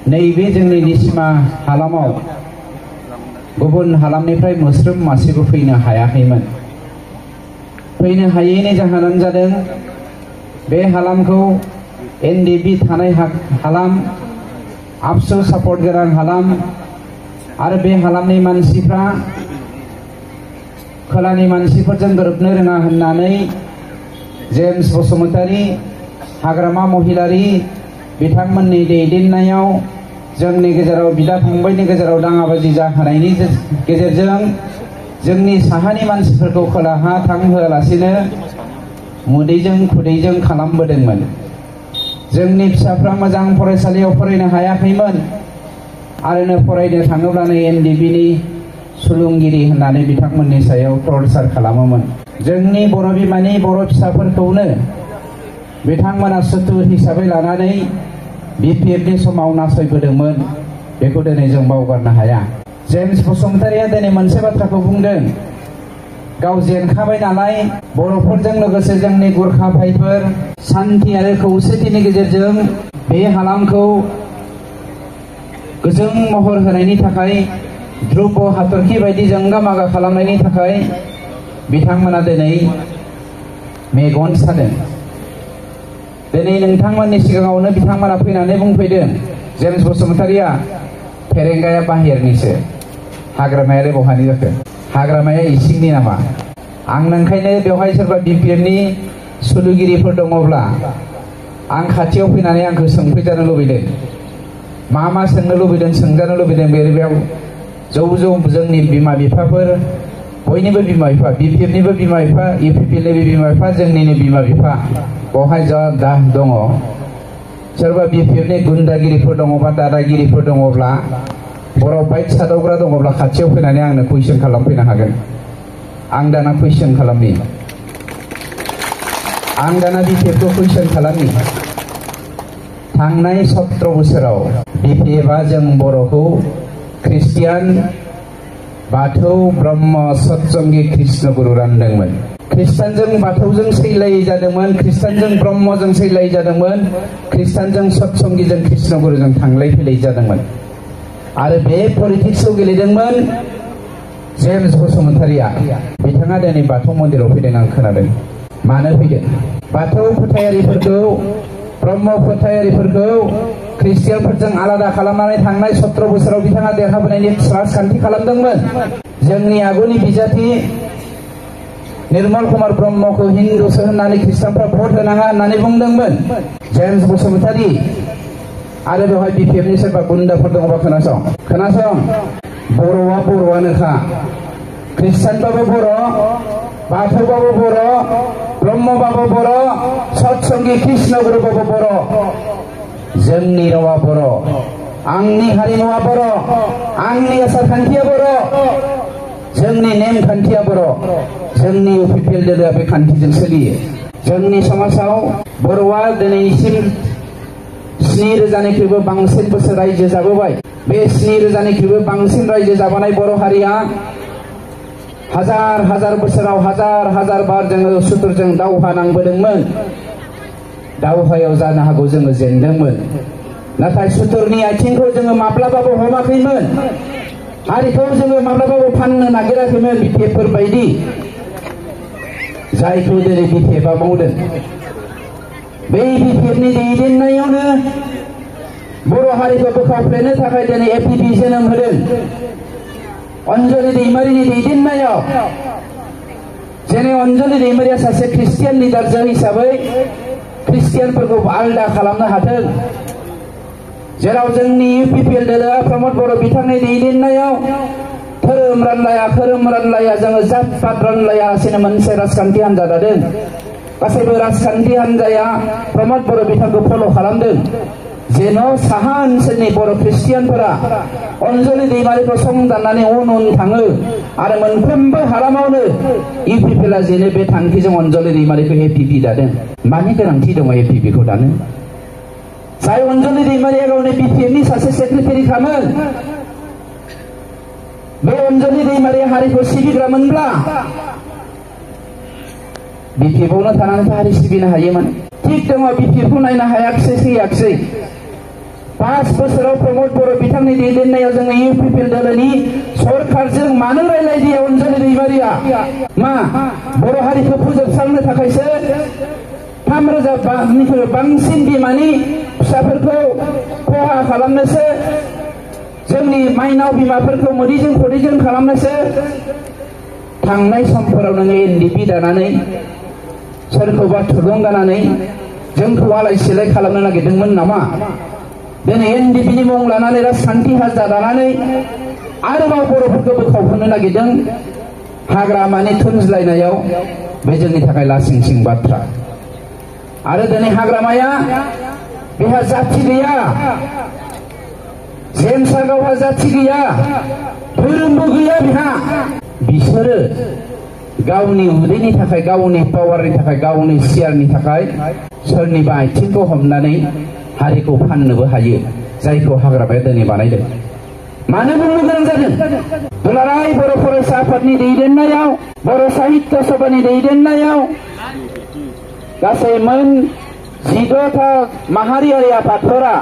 नैबे जोंनि निसिमा हालामाव गुबुन हालामनिफ्राय मोस्रोम मासेबो फैनो हायाखैमोन। फैनो हायैनि जाहोनानो जादों बे हालामखौ एनडिबि थानाय हालाम, आबसु सापर्ट गोनां हालाम आरो बे हालामनि मानसिफ्रा खोलानि मानसिफोरजों गोरोबनो रोङा होननानै जेम्स बसुमतारी, हाग्रामा महिलारी बिथांमोननि दैदेननायाव जोंनि गेजेराव बिदा फंबायनि गेजेराव दाङाबाजि जाहोनायनि गेजेरजों जोंनि साहानि मानसिफोरखौ खोलाहा थांहोआलासिनो मुदैजों खुदैजों खालामबोदोंमोन। जोंनि फिसाफ्रा मोजां फरायसालियाव फरायनो हायाखैमोन आरो फरायनो थाङोब्लानो एनडिबिनि सुलुंगिरि होननानै बिथांमोननि सायाव टर्चार खालामोमोन। जोंनि बर' बिमानि बर' फिसाफोरखौनो बिथांमोना सुथुर हिसाबै लानानै बिपिएफनि समाव नासयबोदोंमोन। बेखौ दिनै जों बावगारनो हाया। जेम्स बसुमतारीया दिनै मोनसे बाथ्राखौ बुंदों, गाव जेनखाबाय नालाय बर'फोरजों लोगोसे जोंनि गुरखा भाइफोर सान्थि आरो खौसेथिनि गेजेरजों बे हालामखौ गोजों महर होनायनि थाखाय ध्रुब हाथरखि बायदि जोंगा मागा खालामनायनि थाखाय बिथांमोना दिनै मेगन सादों। दिनै नोंथांमोननि सिगाङावनो बिथांमोना फैनानै बुंफैदों, जेम्स बसुमतारीया फेरेंगाया बाहेरनिसो, हाग्रामायालाय बहानि जाखो? हाग्रामाया इसिंनि नामा? आं नोंखायनो बेवहाय सोरबा बिपिएफनि सुलुगिरिफोर दङब्ला आं खाथियाव फैनानै आंखौ सोंफैजानो लुबैदों। मा सोंनो लुबैदों सोंजानो लुबैदों। बेयाव जौ जोंनि बिमा बिफाफोर, बयनिबो बिमा बिफा, बिपिएफनिबो बिमा बिफा, इउपिपिएलनिबो बिमा बिफा, जोंनिनो बिमा बिफा बेवहाय दा दङ। सोरबा बिपिएफनि गुन्दागिरिफोर दङबा, दादागिरिफोर दङब्ला, बर' बाइक सादावग्रा दङब्ला खाथियाव फैनानै आंनो कुइसन खालामफैनो हागोन। आं दाना कुइसन खालामनि, आं दाना बिपिएफखौ कुइसन खालामनि। थांनाय 17 बोसोराव बिपिएफआ जों बर'खौ ख्रिस्टियान, बाथौ, ब्रह्म, सतसंगी, कृष्ण गुरु रानदोंमोन। ख्रिस्टानजों बाथौजों सैलायै जादोंमोन, ख्रिस्टानजों ब्रह्मजों सैलायै जादोंमोन, ख्रिस्टानजों सतसंगीजों कृष्ण गुरुजों थांलाय फैलाय जादोंमोन। आरो बे पलिटिक्सखौ गेलेदोंमोन जेम्स बसुमतारीया। बिथाङा दिनै बाथौ मन्दिराव फैदों आं खोनादों। मानो फैदों? बाथौ फोथायारिफोरखौ, ब्रह्म फोथायारिफोरखौ ख्रिस्टियानफोरजों आलादा खालामनानै थांनाय 17 बोसोराव बिथाङा देरहाबोनायनि राजखान्थि खालामदोंमोन। जोंनि आगुनि बिजाथि निर्मल कुमार ब्रह्मखौ हिन्दुसो होननानै ख्रिस्टानफ्रा भट होनाङा होननानै बुंदोंमोन जेम्स बसुमतारी। आरो बेवहाय बिपिएफनि सोरबा गुन्दाफोर दङबा खोनासं, बर'आ बर'आनोखा। ख्रिस्टानबाबो बर', बाथौबाबो बर', ब्रह्मबाबो बर', सतसंगी कृष्ण गुरुबाबो बर'। जोंनि रावा बर', आंनि हारिमुवा बर', आंनि आसार खान्थिया बर', जोंनि नेम खान्थिया बर'। जोंनि इउपिपिएल दोलोआ बे खान्थिजों सोलियो। जोंनि समाजाव बर'आ दिनैसिम 7,000निख्रुइबो बांसिन बोसोर रायजो जाबोबाय। बे 7,000निख्रुइबो बांसिन रायजो जाबोनाय बर' हारिया हाजार बोसोराव हाजार बार जोङो सुथुरजों दावहा नांबोदोंमोन। दावहायाव जानो हागौ जोङो जेनदोंमोन, नाथाय सुथुरनि आथिंखौ जोङो माब्लाबाबो हमाखैमोन। हारिखौ जोङो माब्लाबाबो फाननो नागिराखैमोन बिपिएफफोर बायदि, जायखौ दिनै बिपिएफआ मावदों। बै बिपिएफनि दैदेननायावनो बर' हारिखौ बोखावफ्लेनो थाखाय दिनै एपिपि जोनोम होदों। अन्जलि दैमारिनि दैदेननायाव, जेरै अन्जलि दैमारिया सासे ख्रिस्टियान लिडार हिसाबै ख्रिस्टियानफोरखौ आलदा खालामनो हादों। जेराव जोंनि इउपिपिएल दोलोआ प्रमद बर' बिथांनि दैदेननायाव धोरोम रानलाया जोङो जात पात रानलायालासेनो मोनसे राजखान्थि हान्जा दादों। गासैबो राजखान्थि हान्जाया प्रमद बर' बिथांखौ फल' खालामदों, जेन' साहा ओनसोलनि बर' ख्रिस्टियानफोरा अन्जलि दैमारिखौ संदाननानै उन थाङो आरो मोनफ्रोमबो हालामावनो इउपिपिएलआ जेनो बे थांखिजों अन्जलि दैमारिखौ एपिपि दादों। मानि गोनांथि दङ एपिपिखौ दानो? जाय अन्जलि दैमारिया गावनि बिपिएफनि सासे सेक्रेटारिखामोन, बे अन्जलि दैमारिया हारिखौ सिबिग्रामोनब्ला बिपिएफआवनो थानानै हारि सिबिनो हायोमोन। थिग दङ, बिपिएफखौ नायनो हायाखिसै, 5 बोसोराव प्रमोद बर' बिथांनि दैदेननायाव जोङो इउपिपिएल दोलोनि सरकारजों मानो रायलायदिया अनजलि दैमारिया मा बर' हारिखौ फोजोबस्रांनो थाखायसो 3,000 बांसिन बिमानि फिसाफोरखौ खहा खालामनोसो जोंनि माइनाव बिमाफोरखौ मोदैजों खदैजों खालामनोसो थांनाय समफोराव नोङो एनडिपि दानानै सोरखौबा थुलुंगानानै जोंखौ आलाय सिलाय खालामनो नागिरदोंमोन नामा? दिनै एनडिपिनि मुं लानानै राजखान्थि हान्जा दानानै आरोबाव बर'फोरखौ बोखावहोनो नागिरदों हाग्रामानि थुनज्लायनायाव बे जोंनि थाखाय लासिंसिं बाथ्रा। आरो दिनै हाग्रामाया बेहा जाथि गैया, जेमसा गावहा जाथि गैया, धोरोमबो गैया बेहा। बिसोरो गावनि उदैनि थाखाय, गावनि पावारनि थाखाय, गावनि सियारनि थाखाय सोरनिबा आथिंखौ हमनानै हारिखौ फाननोबो हायो, जायखौ हाग्रामाया दिनै बानायदों। मानो बुंनो गोनां जादों? दुलाराय बर' फरायसा आफादनि दैदेननायाव, बर' साहित्य सभानि दैदेननायाव गासै मोन 14टा माहारियारि आफादफोरा